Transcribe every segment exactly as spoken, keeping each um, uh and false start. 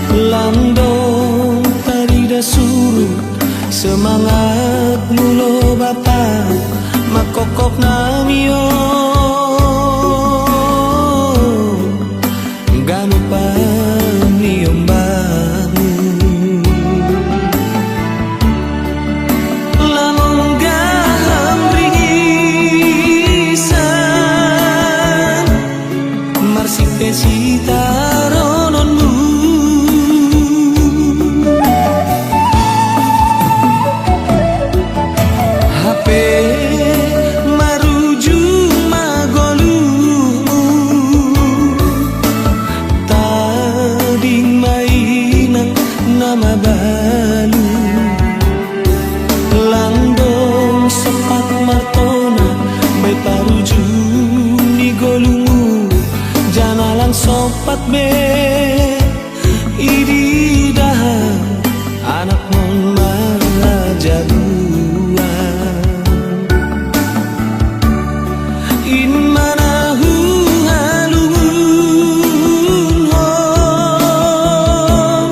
Lang dong tarida surut semangatmu, Bapa, mangkophop nami on. Ganup pangidoanmu. Lang ongga hamrigisan marsipe sitarononmu. Hape marujung ma ngolungmu, tading ma inang na mabalu. Lang dong sompat martona baen parujung ni ngolungmu, jala lang sompat be i diida anakmon marajabua. In ma na huhalungunhon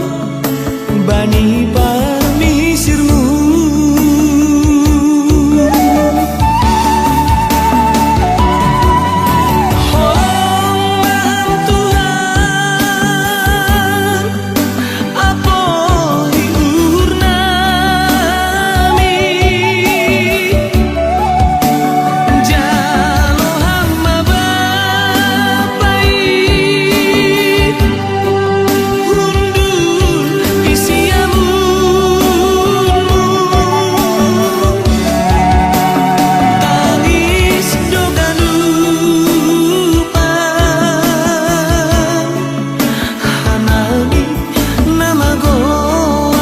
bani parmisirmu. Holong ma Tuhan, apoli uhurnami. Jalo Ham ma Bapa i, hundul i siamunmu. Tangis do ganupan, hanami na magoar.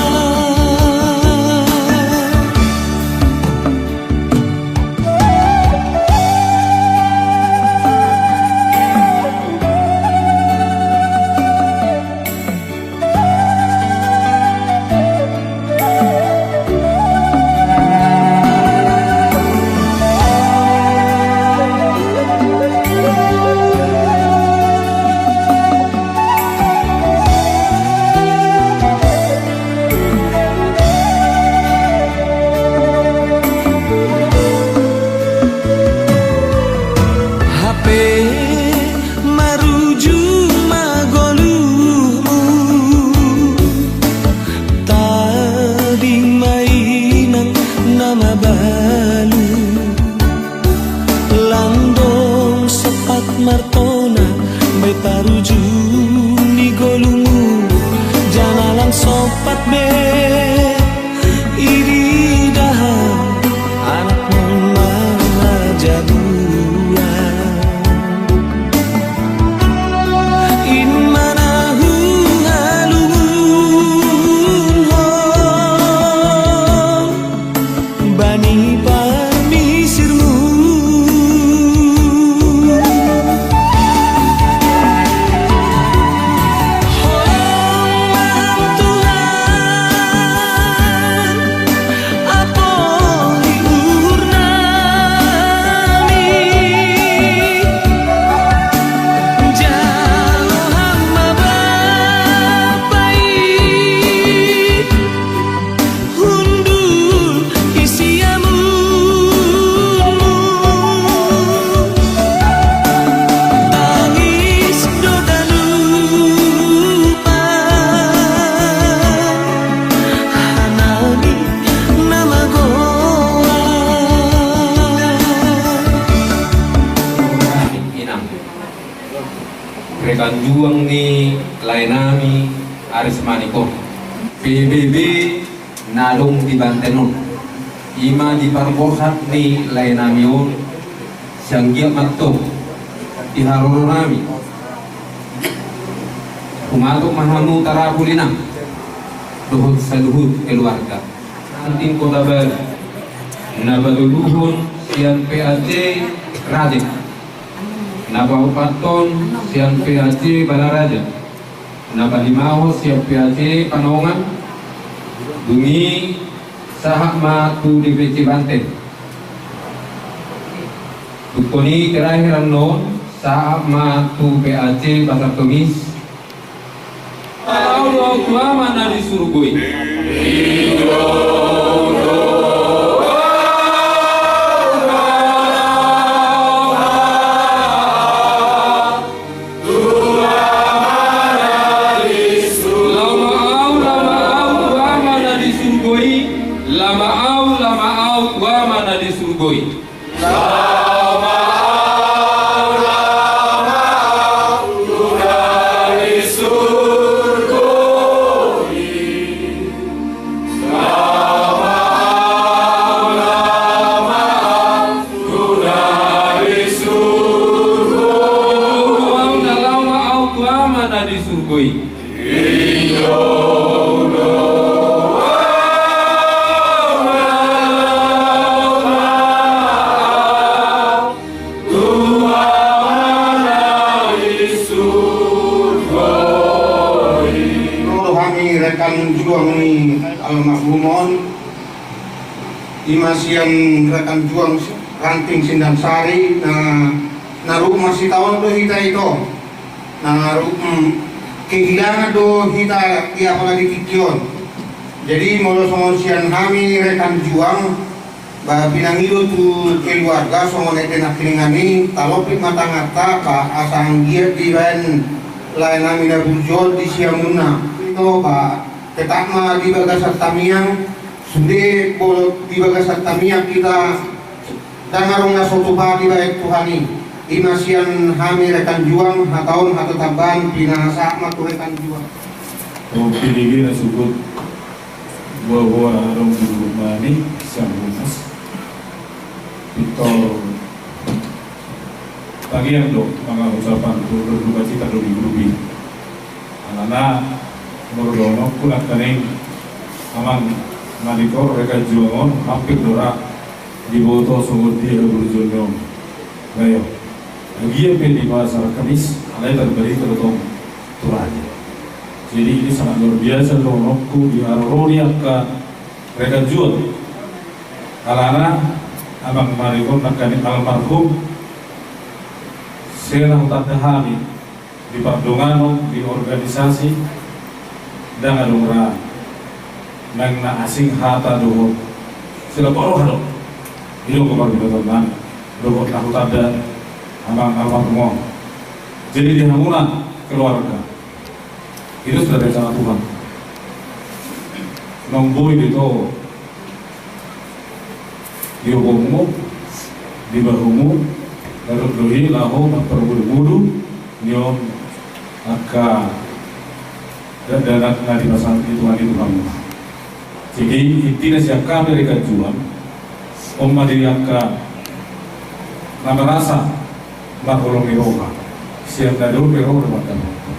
Hape marujung ma ngolungmu, tading ma inang na mabalu. Lang dong sompat martona baen parujung ni ngolungmu, jala lang sompat be i diida anakmon marajabua. In ma na huhalungunhon bani parmisirmu. Holong ma Tuhan, apoli uhurnami. Jalo Ham ma Bapa i, hundul i siamunmu. Tangis do ganupan, hanami na magoar. Inang, rekan juang ni laenami Aris Manik on, P B B na adong di Banten on, i ma di parmorhat ni laenami on, sian giat ma antong di haroronami. Humatop ma hamu tarapul inang dohot saluhut keluarga. Ranting Kotabaru, na patoluhon sian P A C Raja, na paopathon sian P A C Balaraja, na palimahon sian P A C Panongan, dung i sahat ma tu D P C Banten. Tungkon i terakhir annon sahat ma tu P A C Pasar Tomis. tu Ama na di surgo i. Laho ma au, laho ma au tu Ama na di surgo i. Laho ma au, laho ma au tu Ama na di surgo i. Laho ma au tu Ama na di surgo i. Ro do hami rekan juang ni almarhum on, i ma sian rekan juang Ranting Sindang Sari, na, na ruk masitaon do hita ito. Na, mm, kehilangan do hita di apala di tingki on. Jadi molo songon sian hami rekan juang, ba pinangido tu keluarga songon ete nangkiningan i, talompit ma tanganta, ba asa anggiat dibaen lae nami na burju on di siamunna. Ito, ba tetap ma di bagasan tangiang, sude molo di bagasan tangiang hita, ndang adong na so tupa dibaen Tuhan i. I ma sian hami rekan juang, hata on hata tambahan pinasahat ma tu rekan juang. Di P D B na sungkun, boa-boa adong di Buluh Mani, sian Bukas. Pintor tangiang do manang ucapan turut dukacita do di grup i. Alana molo dohononku nangkaning Amang Manik on, rekan juang on, hampir do ra diboto songon dia haburjuonna on. Gayo, agia pe di pasar Kamis, alai tarbarita do tong tu raja. Jadi ini sangat luar biasa dohononku di haroro ni angka rekan juang. Alana Amang Manik on nangkaning almarhum, selae hutanda hami di pardonganon, di organisasi, ndang adong ra naeng na asing hata dohot sila poroha do. Ido ma parbinotoan nami dohot na hutanda Amang almarhum on. Jadi di hamuna keluarga, ito sudah bersama Tuhan. Naung boi do ito di obongmu, di bahumu, na dok do i laho mamparmudu-mudu nion angka dakdanak na dipasahat ni Tuhan i tu hamuna. Jadi intina sian hami rekan juang, on ma di angka na merasa marholong ni roha, sian na dong ni roha do mardapot.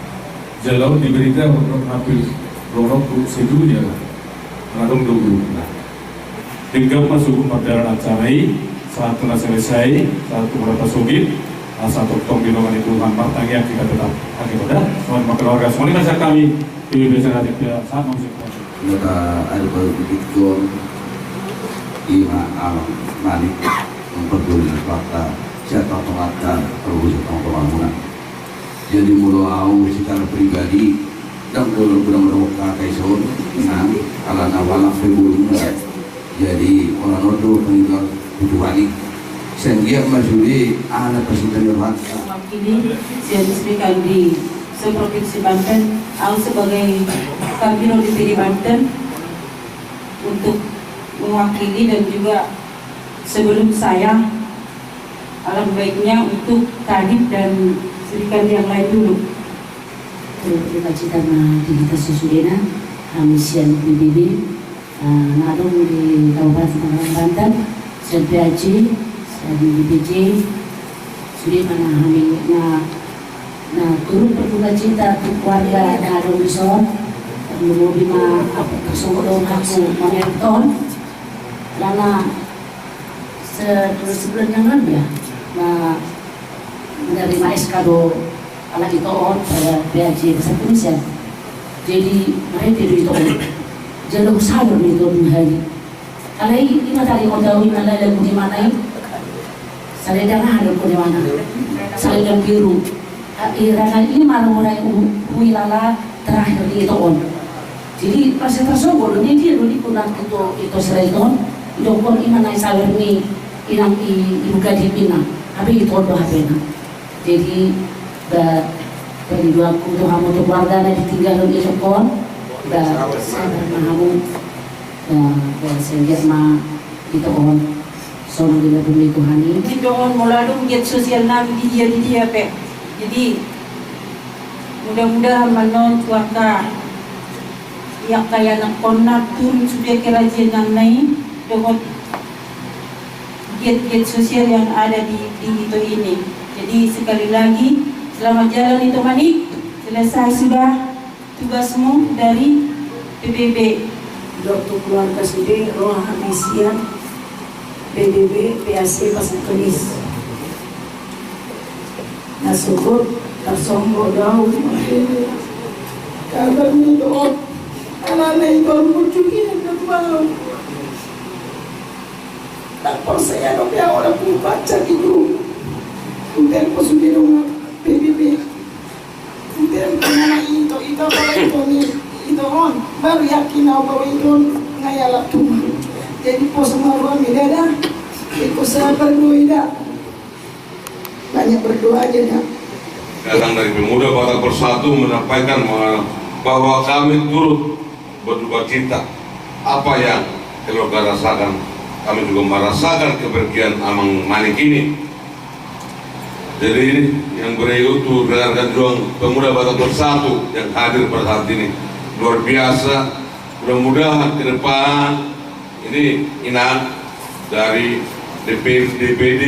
Jala on di berita on hampir dohononku sedunia na dong do guru na. Denggan ma sungkun mardalan acara i, sahat tu na selesai, sahat tu na pasogit, asa tongtong didongani Tuhan, martangiang hita tetap. Akhir pada, songon i ma keluarga, songon i ma sian hami, di B B C Raja Pia, sahat ma musik. Nda ada baru dipikon, ima Amang Manik, memperdulikan fakta, siapa pengatar, kalau bisa tahu pembangunan. Jadi molo au secara pribadi, ndang do guna mendok kata ison, nah, alana walak pe boluna. Jadi orang nondo pengibar kebutuhan i. Sehingga masudi anak presiden Jakarta. Mewakili sian S P K M di seprovinsi Banten, au sebagai kabiro D P D Banten untuk mewakili dan juga sebelum saya, alam baiknya untuk Kadif dan Srikandi yang lain dulu. Terima kasih sama di kita sesudena, kami sian P B B, eh, na adong di Kabupaten Tangerang Banten, sian P A J, sian D P J, sude ma na hami na, na turut berduka cita tu keluarga na adong dison, terlebih ma apa tersebut dong aku momenton, karena se-, sebulan yang lalu ya, na menerima S K do, ala ito on, pada P A J Pasar Kepolisian. Jadi, mereka do ito on. Jadi, aku sadar do ito dua hari. Alai, ima tadi kau tahu, ima lala di mana i? Selendang ada di mana? Selendang biru. Ah, i rana i ma mulai u-, uilala terakhir di ito on. Jadi, pas tarsonggot do, dia do di kuna ito, ito Sirait on, didok on ima na i sawer ni inang i, i buka di pina, hape ito do hapena. Jadi, ba, pangidoanku tu hamu tu keluarga na ditinggalhon ito on, ba, sabar ma hamu, ba, ba, sanggiat ma ito on. Songon i ma dohot ni Tuhan i. Ito on molo adong giat sosial nami di dia, di dia pe. Jadi, mudah-mudahan ma annon tu angka i angka ianakhonna turut sude kerajinan na i dohot giat-giat sosial yang ada di, di ito ini. Jadi, sekali lagi, selamat jalan ito Manik. Selesai sudah tugasmu dari P B B. Didok tu keluarga sude, ro hami sian P B B P A C Pasar Kemis. Na sogot tarsonggot do au. Kabar ni ito on, alana ito on muncul i, na tu au. Ndang porsea dope au, ndang hubaca di grup. Hutelpon sude dongan P B B. Hutelpon ma ito, ito, ito ni, ito on. Baru yakin au bahwa ito on nga ialap Tuhan. Jadi pos ma rohami, Dada. Iko sabar do, Ida. Banyak berdoa aja, Dak. Datang dari Pemuda Batak Bersatu menyampaikan bahwa kami turut berduka cita apa yang keluarga rasakan. Kami juga merasakan kepergian Amang Manik ini. Jadi, yang berikut itu rekan-rekan juang Pemuda Batak Bersatu yang hadir pada saat ini. Luar biasa. Mudah-mudahan ke depan ini, Inang, dari D P, D P D,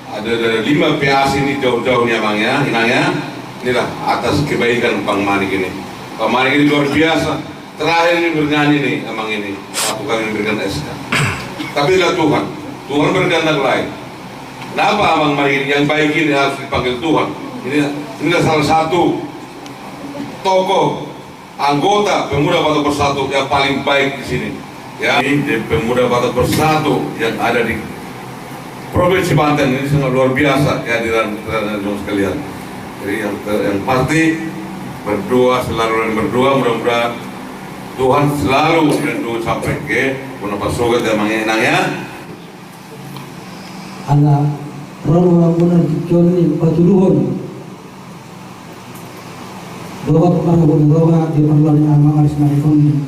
ada, ada lima P A C ini jauh-jauh nih, Amang, ya, Inang, ya. Inilah atas kebaikan Bang Manik ini. Bang Manik ini luar biasa. Terakhir ini bernyanyi nih, Amang ini, waktu kami memberikan S K. Tapi adalah Tuhan. Tuhan berkehendak lain. Kenapa Amang Manik ini yang baik ini harus dipanggil Tuhan? Ini, inilah salah satu tokoh anggota Pemuda Batak Bersatu yang paling baik di sini. Ya, ini di Pemuda Batak Bersatu yang ada di Provinsi Banten ini sangat luar biasa kehadiran rekan-rekan sekalian. Jadi yang, yang pasti berdoa, selalu berdoa, mudah-mudahan Tuhan selalu melindungi sampai ke bona parsogot, Amang, Inang, ya. Ala ro do hamuna di tingki on patuluhon dohot marhabot roha di parloan ni Amang Aris Manik on.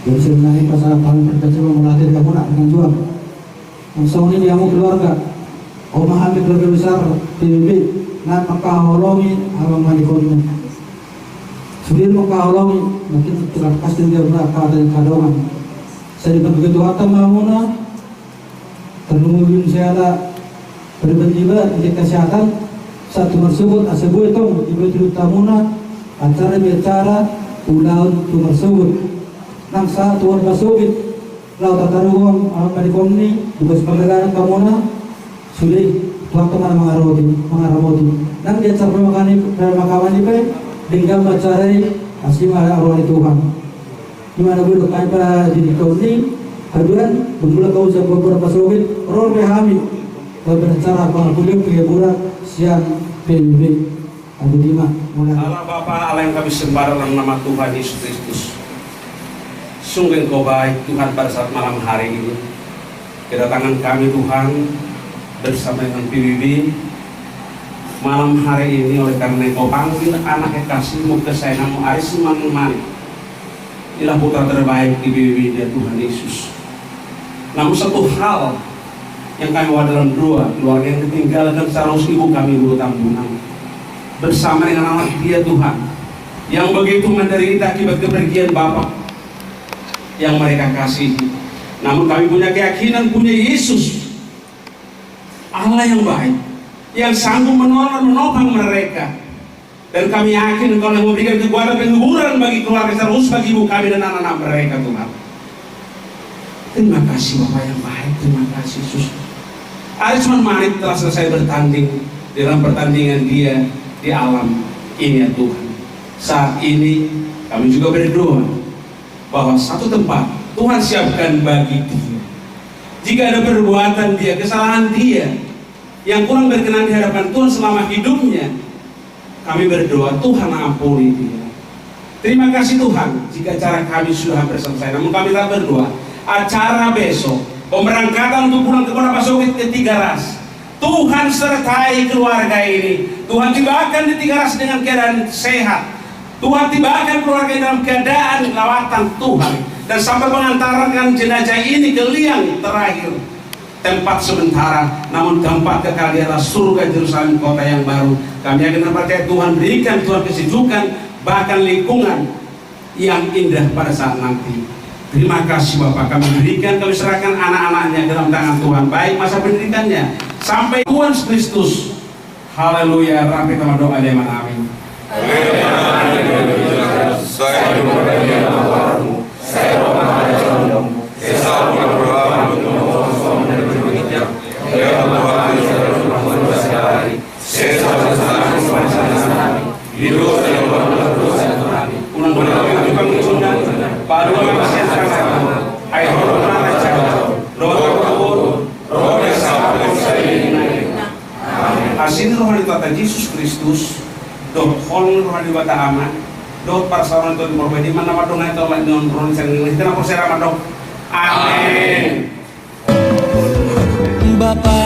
Jadi sebenarnya pasangan paling terkecil memulai dari hamuna dengan juang. Songon i di hamu keluarga, on ma hami keluarga besar P B B na mangkaholongi Amang Manik on. Sude mangkaholongi, mungkin tukar pasti dia pernah kata kadongan. Sai dipantugi Tuhanta ma hamuna, tarlumobi siala pariban niba di kesehatan, sahat tu marsogot asa boi tong diboto hamuna acara, biacara ulaon tu marsogot. Nang sahat tu bona pasogit, laho tataruhon Amang Manik on i, tugas panggabean hamuna, sude Tuhanta ma na mangaramoti, mangaramoti. Nang di acara pemakaman i, pemakaman i pe, denggan ma acara i, asi ma roha ni Tuhan. Di mana boi do hami pa di tingki on i, haduan, dung mulak hamu sian bona pasogit, ro pe hami. Baen acara pangkulion penghiburan sian P B B. Abu Dima, mulai. Allah Bapa, Allah yang kami sembah dalam nama Tuhan Yesus Kristus. Sungguh Engkau baik, Tuhan, pada saat malam hari ini. Kedatangan kami, Tuhan, bersama dengan P B B malam hari ini, oleh karena Engkau panggil anak kekasih-Mu, kesayangan-Mu, Aris Manik Manik. Inilah putra terbaik di P B B ini, ya Tuhan Yesus. Namun satu hal yang kami bawa dalam doa, keluarga yang ditinggalkan secara khusus ibu kami, Guru Tambunan, bersama dengan anak dia, Tuhan, yang begitu menderita akibat kepergian Bapak yang mereka kasihi. Namun kami punya keyakinan, punya Yesus, Allah yang baik, yang sanggup menolong dan menopang mereka. Dan kami yakin Engkau telah memberikan kekuatan penghiburan bagi keluarga, secara khusus bagi ibu kami dan anak-anak mereka, Tuhan. Terima kasih, Bapa yang baik, terima kasih, Yesus. Aris Manik telah selesai bertanding dalam pertandingan dia di alam ini, ya Tuhan. Saat ini kami juga berdoa bahwa satu tempat Tuhan siapkan bagi dia. Jika ada perbuatan dia, kesalahan dia yang kurang berkenan di hadapan Tuhan selama hidupnya, kami berdoa, Tuhan ampuni dia. Terima kasih Tuhan, jika acara kami sudah hampir selesai, namun kami tak berdua. Acara besok, pemberangkatan untuk pulang ke Kota Pasogit ke Tiga Ras. Tuhan sertai keluarga ini. Tuhan tibakan di Tiga Ras dengan keadaan sehat. Tuhan tibakan keluarga ini dalam keadaan lawatan Tuhan. Dan sampai mengantarkan jenazah ini ke liang terakhir. Tempat sementara, namun tempat kekal di atas surga Jerusalem, kota yang baru. Kami yakin dan percaya Tuhan berikan Tuhan kesejukan, bahkan lingkungan yang indah pada saat nanti. Terima kasih Bapak, kami berikan, kami serahkan anak-anaknya dalam tangan Tuhan, baik masa pendidikannya sampai Tuhan Kristus. Haleluya, rapi tama doa dia manami. Asi ni roha ni Tuhanta Jesus Kristus, dohot holong ni roha ni Debata Ama, dohot parsaoran ni Tondi Porbadia, manang na mandok na hita on, lae ni on, roha ni sangin, hita na porsea mandok. Amen. Bapakku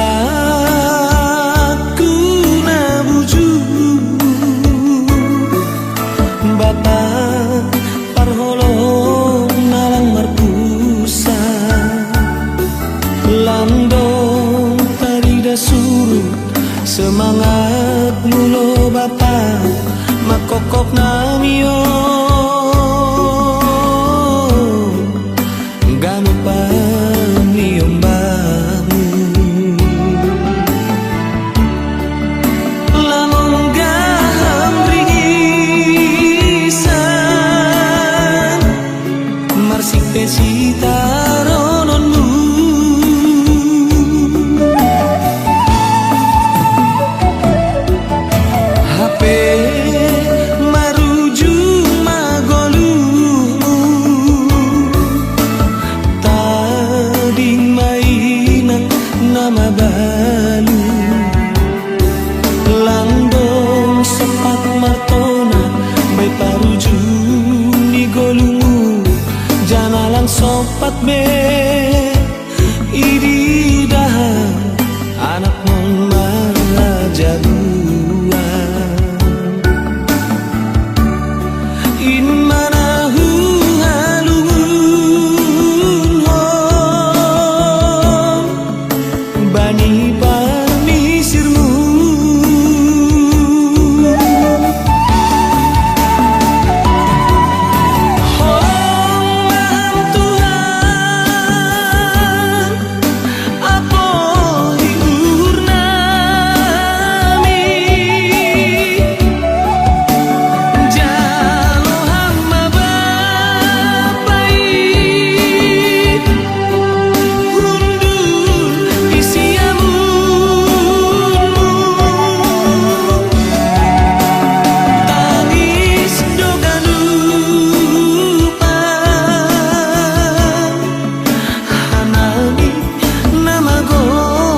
na bujur, Bapa parholong na lang marpusat, lam dong tarida surut semangatmu lo Bapa, mangkophop nami on ganup pangidoanmu. Lam on gaham ringisan, marsik pe sitarononmu. Hape marujung ma ngolungku, tading ma inang na mabalu. Lam dong sompat martona, baen parujung ni ngolungku, jala lang sompat be ididah anakmon marajadua. In ma na huhalungunhon bani parmisirmu. Holong ma Ham Tuhan, ampoti uhurnami, jalo Ham ma Bapa i, hundul di siamunmu, tangis do ganupan, hanami na magoar.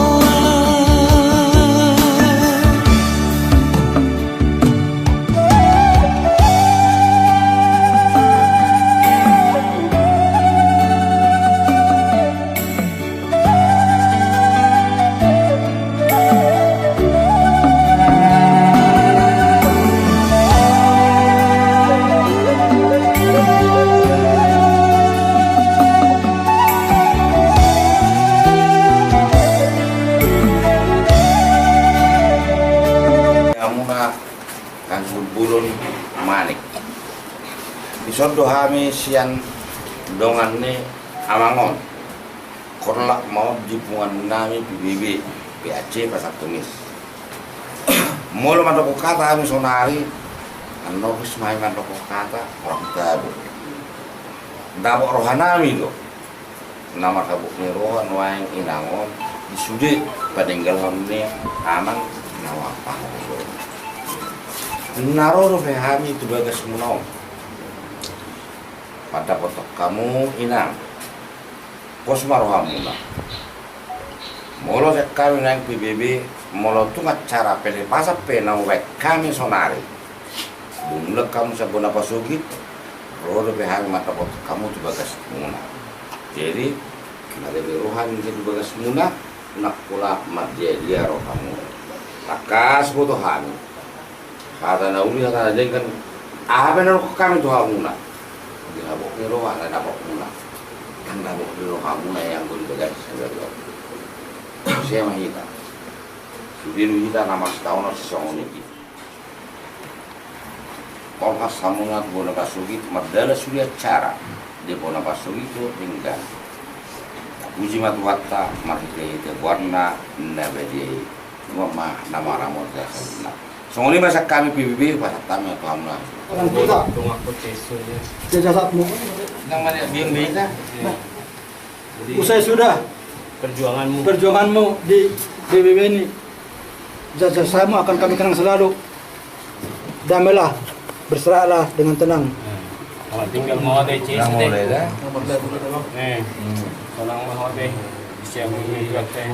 Hamuna Kansumbulun Manik. Dison do hami sian dongan ni amang on. Korlap ma on di punguan nami P B B, P A C Pasar Kumis. Molo mandok hata hami sonari, annon ris ma hami mandok hata, orang tabo. Dapot roha nami do na marhabot ni roha nuaeng inang on di sude paninggalhon ni amang na marpangkuso. Na ro dope hami tu bagasmuna on mandapothon hamu inang. Pos ma rohamuna. Molo sian hami nuaeng P B B, molo tung acara pelepasan pe na hubaen hami sonari, Mulak hamu sian bona pasogit, ro dope hami mandapothon hamu tu bagasmuna. Jadi, na gabe ro hami tu bagasmuna, nang pola mardiadia ro hamu. Tangkas boto hami. Hata na uli, hata na denggan, aha pe na didok hami tu hamuna. Di habot ni roha na dapotmuna. Kan dapot ni rohamuna i anggo di bagas sadari on. Ise ma hita. Sude do hita na marsitaonon sisongon i. Tolhas hamuna tu bona pasogit, mardalan sude acara di bona pasogit tu denggan. Tapuji ma Tuhanta marhitehite goarna na badia i. Ima ma na mangaramoti hita saluhutna. Songon i ma sian hami P B B, pasahat hami tu hamuna. Orang kita. Jajasanmu. Nang mana biang beta. Usai sudah perjuanganmu. Perjuanganmu di P B B ini, jajasanmu akan kami kenang selalu. Damailah, berserahlah dengan tenang. Selamat tinggal, mau ada C S T. Nih, sonang mau ada siap ini juga teh.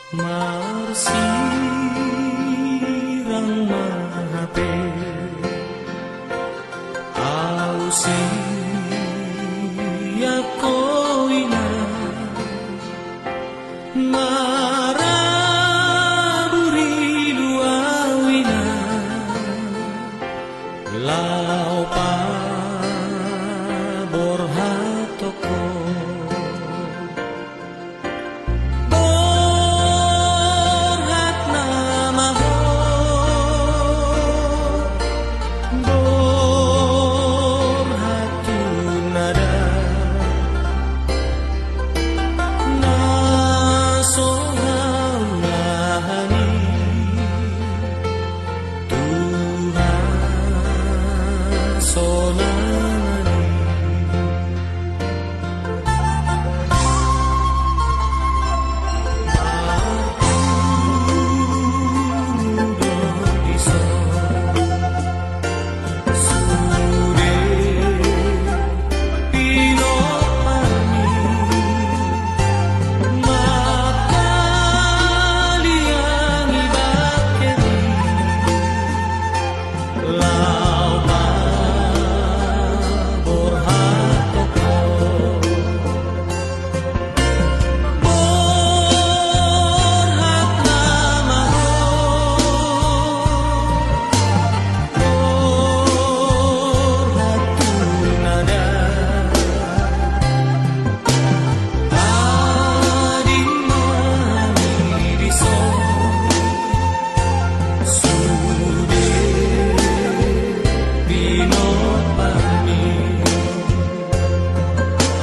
Marsirang ma hape au sian ho ina, marabur ilu au ina, laho paborhathon ho. Borhat nama ho, borhat tu na da, na so haulahan i. Tuhan, sonang